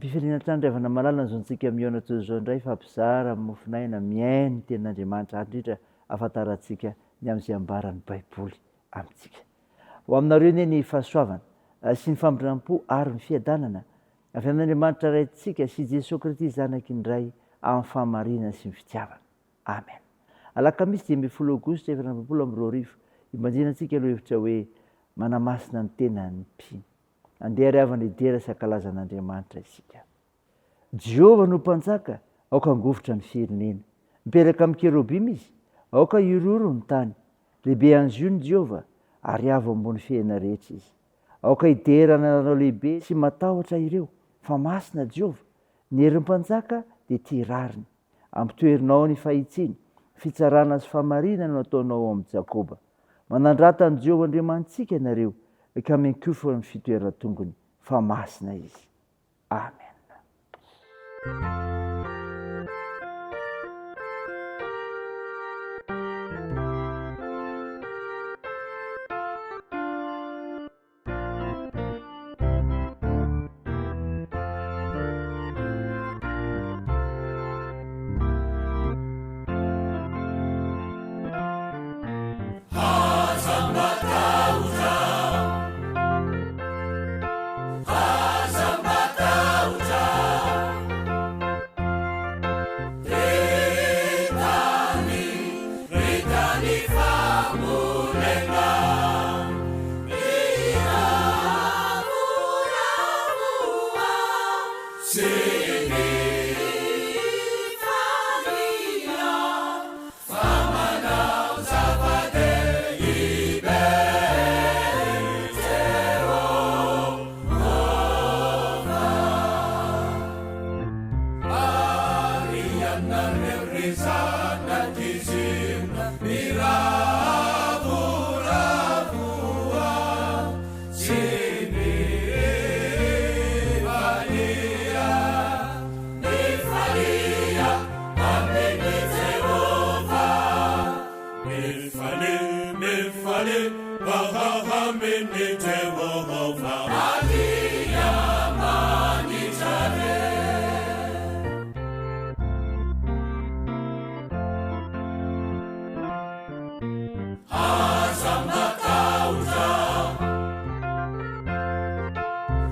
Am-pifaliana hatrany ry havana malala ny zontsika mihaona toy izao indray hifampizara amin'ny mofon'aina, mihaino ny tenin'Andriamanitra ary indrindra ahafantarantsika ny amin'izay ambaran'ny Baiboly amintsika. Ho aminareo anie ny fahasoavana sy ny famindram-po ary ny fiadanana avy amin'Andriamanitra Raintsika sy Jesoa Kristy Zanaky ny Ray amin'ny fahamarinana sy ny fitiavana. Amen. Alakamisy 15 Aogositra 2024, Ibanjinantsika lohahevitra hoe Manamasina ny tenan'ny mpino. Andeha ry havana hidera sy hankalaza an'Andriamanitra isika. Jehovah no Mpanjaka, aoka hangovitra ny firenena. Mipetraka amin'ny kerobima izy, aoka hihorohoro ny tany. Lehibe any Ziona Jehovah, ary avo ambony fiainana rehetra izy. Aoka hidera ny anaranao lehibe sy matahotra ireo, fa masina Jehovah. Ny herin'ny mpanjaka dia tia rariny. Ampitoerinao ny fahitsiana, fitsarana sy fahamarinana no ataonao ao amin'i Jakoba. Manandrata an'i Jehovah Andriamanitsika ianareo, ka miankohofa eo amin'ny fitoeran-tongony, fa masina izy. Amena. Aza matahotra,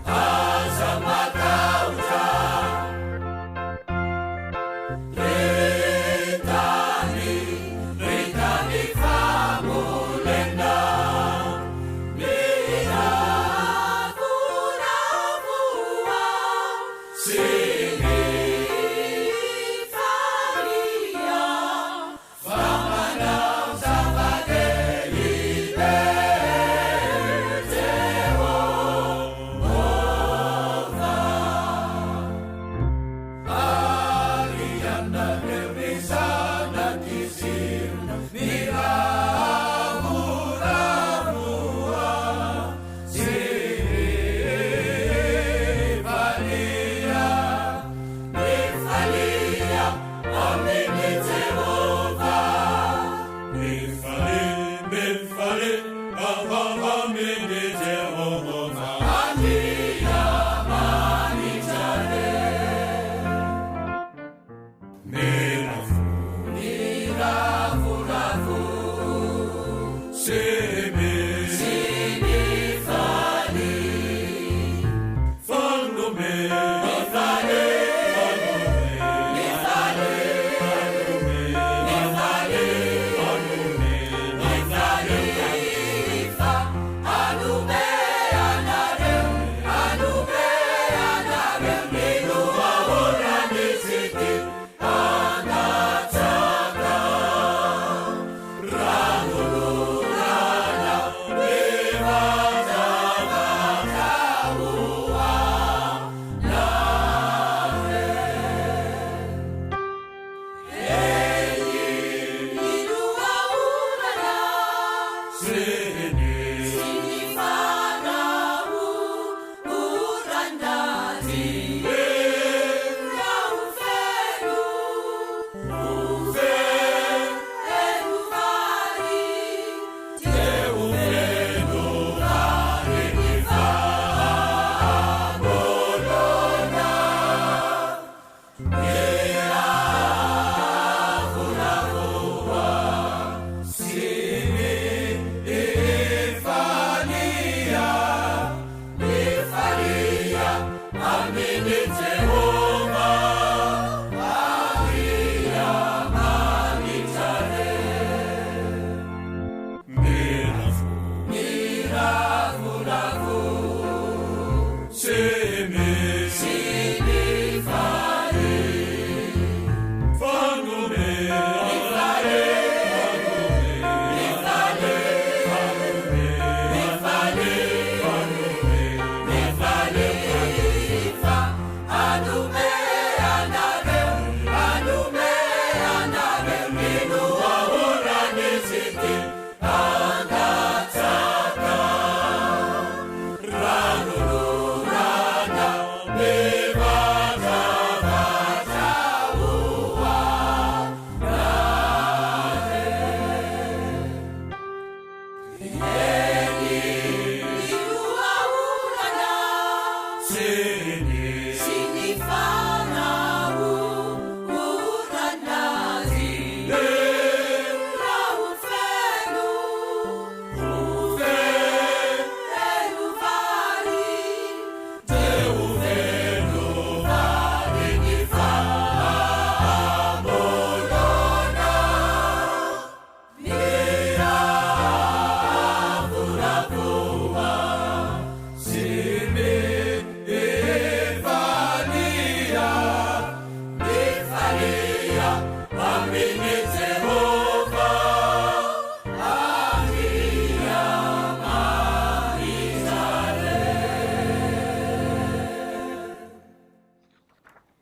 aza matahotra, ry tany, ry tany fambolena.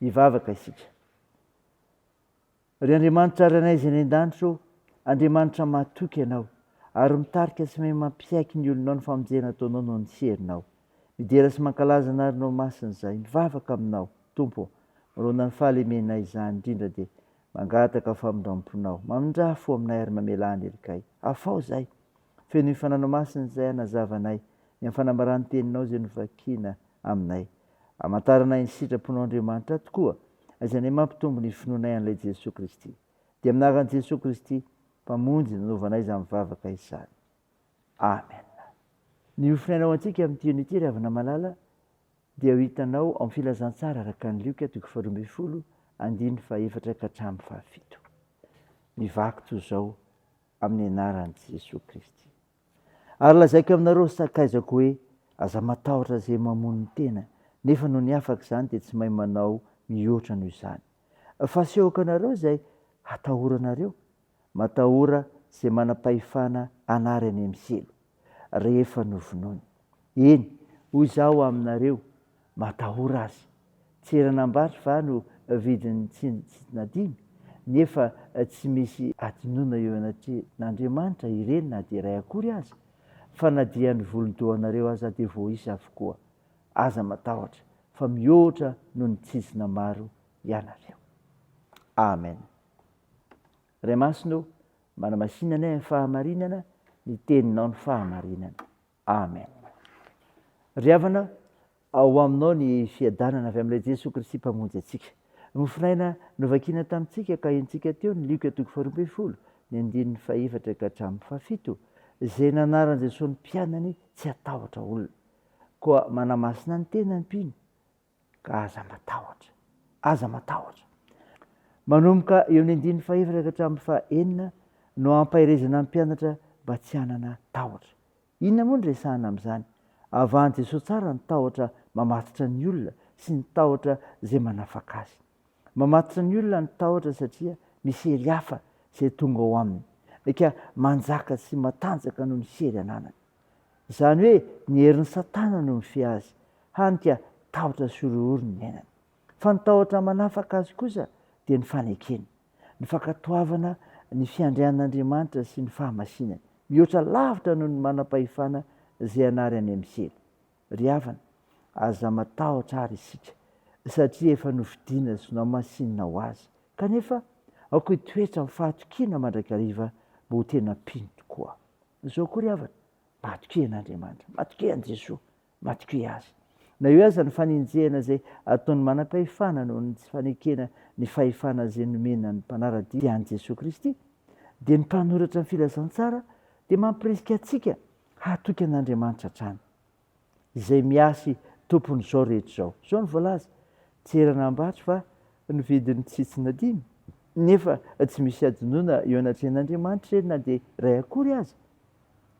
Hivavaka isika. Ry Andriamanitra Rainay izay any an-danitra ô, Andriamanitra mahatoky Ianao, ary mitarika sy mahay mampiaiky ny olonao ny famonjena ataonao noho ny herinao. Midera sy mankalaza anarinao masina izahay, mivavaka aminao, Tompo ô, manoloana ny fahalemenay izany indrindra dia mangataka famindram-ponao. Mamindrà fo aminay ary mamelà ny helokay. Afaho izahay. Fenoy fananao masina izay hanazava anay ny amin'ny fanambaran'ny teninao izay novakiana aminay. Hamantaranay ny sitraponao Andriamanitra tokoa, izay ny mampitombo ny finoanay an'ilay Jesoa Kristy. Dia amin'ny anaran'i Jesoa Kristy, Mpamonjy, nanaovanay izany vavaka izany. Amen. Ny hofonaina ho antsika amin'ity anio ity, ry havana malala, dia ho hitanao ao amin'ny Filazantsara araka an'i Lioka, toko faharoa ambin'ny folo, andininy fahefatra ka hatramin'ny fahafito. Mivaky toy izao amin'ny anaran'i Jesoa Kristy. Ary lazaiko aminareo ry sakaizako hoe, aza matahotra izay mamono ny tena, nefa nony afaka izany dia tsy mahay manao mihoatra noho izany. Fa asehoko anareo izay hatahoranareo, matahora izay manam-pahefana hanary any amin'ny helo, rehefa novonoiny. Eny, hoy izaho aminareo, matahora azy. Tsy eran'Ambatry va no vidin'ny tsintsina dimy? Nefa tsy misy adinoina eo anatrehan'Andriamanitra ireny na dia iray akory aza, fa na dia ny volon-dohanareo aza dia voaisa avokoa. Aza matahotra, fa mihoatra noho ny tsintsina maro ianareo. Amen. Ray Masina ô, manamasina anay amin'ny fahamarinana, ny teninao ny fahamarinana. Amen. Ry havana, ao aminao ny fiadanana avy amin'ilay Jesoa Kristy Mpamonjy antsika. Mofonaina novakina tamintsika ka henontsika teo ny Lioka toko faharoa ambin'ny folo, ny andininy fahefatra ka hatramin'ny fahafito, izay nanaran'i Jesoa ny mpianany tsy hatahotra olona. Koa manamasina ny tena ny mpino ka aza matahotra. Aza matahotra. Manomboka eo amin'ny andininy fahefatra ka hatramin'ny fahenina no ampaherezana ny mpianatra mba tsy hanana tahotra. Inona moa no resahana amin'izany? Avahan'i Jesoa tsara ny tahotra mamatotra ny olona sy ny tahotra izay manafaka azy. Mamatotra ny olona ny tahotra satria misy hery hafa izay tonga ao aminy, ka manjaka sy matanjaka noho ny hery ananany. Izany hoe ny herin'i Satana no mifehy azy, hany ka tahotra sy horohoro ny iainany. Fa ny tahotra manafaka azy kosa dia ny fanekena, ny fankatoavana ny fiandrianan'Andriamanitra sy ny fahamasinany, mihoatra lavitra noho ny manam-pahefana izay hanary any amin'ny helo. Ry havana, aza matahotra àry isika, satria efa nofidina sy nohamasinina ho azy. Kanefa, aoka hitoetra amin'ny fahatokiana mandrakariva mba ho tena mpino tokoa. Izao koa ry havana, matokia an'Andriamanitra, matokia an'i Jesoa, matokia Azy. Na eo aza ny fanenjehana izay ataon'ny manam-pahefana noho ny tsy fanekena ny fahefana izay nomena ny mpanara-dia an'i Jesoa Kristy, dia ny mpanoratra ny filazantsara dia mampirisika antsika hatoky an'Andriamanitra hatrany. Izay miasy tompon'izao rehetra izao. Izao no voalaza, Tsy eran'Ambatry fa ny vidin'ny tsitsina dimy, nefa tsy misy hadinoina eo anatrehan'Andriamanitra ireny na dia iray akory aza.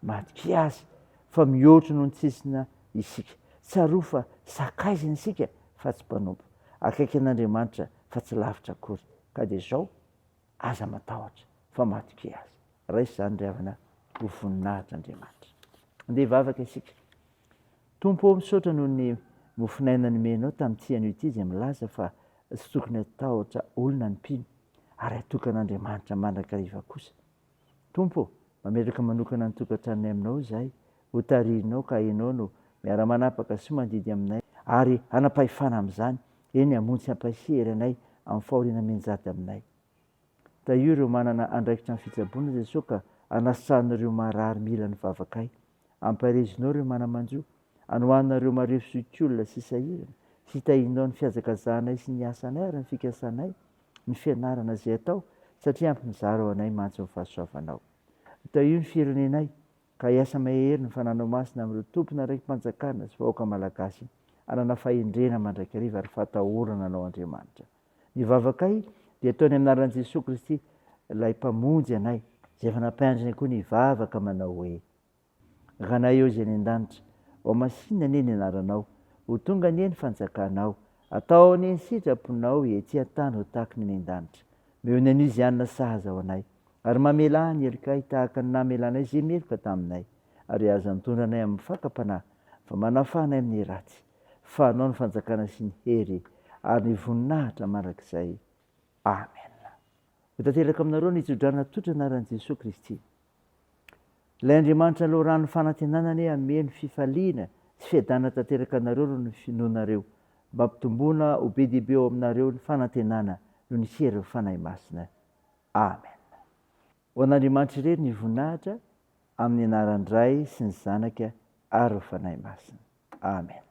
Matokia Azy fa mihoatra noho ny tsitsina isika. Tsarovy fa sakaizany isika fa tsy mpanompo. Akaiky an'Andriamanitra fa tsy lavitra akory. Ka dia izao, aza matahotra fa matokia Azy. Raiso izany ry havana ho voninahitr'Andriamanitra. Andeha hivavaka isika. Tompo ô, misaotra noho ny mofonaina nomenao tamin'ity anio ity izay milaza fa tsy tokony hatahotra olona ny mpino ary hatoky an'Andriamanitra mandrakariva kosa. Tompo ô, mametraka manokana ny tokantranonay aminao izahay, ho tarihinao ka Ianao no miara-manapaka sy mandidy aminay ary hanam-pahefana amin'izany, eny hamonjy sy hampahery anay amin'ny fahoriana mianjady aminay. Tahio ireo manana andraikitra amin'ny fitsaboana Jesoa ka anasano ireo marary mila ny vavakay. Ampaherezinao ireo mana-manjo, anohanana ireo marefo zokiolona sy sahirana, hitahianao ny fihazakazahanay sy ny asanay ary ny fikasanay, ny fianarana izay atao, satria ampy mizara ho anay mantsy ny fahasoavanao. Tahio ny firenenay, ka hiasa mahery ny Fananao Masina amin'ireo tompon'andraiki-panjakana sy vahoaka malagasy hanana fahendrena mandrakariva ary fahatahorana Anao Andriamanitra. Ny vavakay dia ataony amin'ny anaran'i Jesoa Kristy ilay Mpamonjy anay, izay efa nampiantrany koa ny hivavaka manao hoe, Ranay eo izay any an-danitra, ho masinina anie ny anaranao, ho tonga anie ny fanjakanao, atao anie ny sitraponao ety an-tany ho tahaky ny any an-danitra. Omeo ny anio izay hanina sahaza ho anay, ary mamelà ny helokay tahaka ny namelanay izay meloka taminay, ary aza mitondra anay amin'ny fakam-panahy, fa manafaha anay amin'ny ratsy. Fa Anao ny fanjakana sy ny hery. ary ny voninahitra mandrakizay. Amena. Ho tanteraka aminareo ny tsodrano atolotra anaran'i Jesoa Kristy. Ilay Andriamanitra loharanon'ny fanantenana anie hameno fifaliana sy fiadanana tanteraka anareo noho ny finoanareo, mba hampitomboana ho be dia be ao aminareo ny fanantenana noho ny herin'ny Fanahy Masina. Amen. Ho an'Andriamanitra irery ny voninahitra, amin'ny anaran'ny Ray sy ny Zanaka ary ny Fanahy Masina. Amen.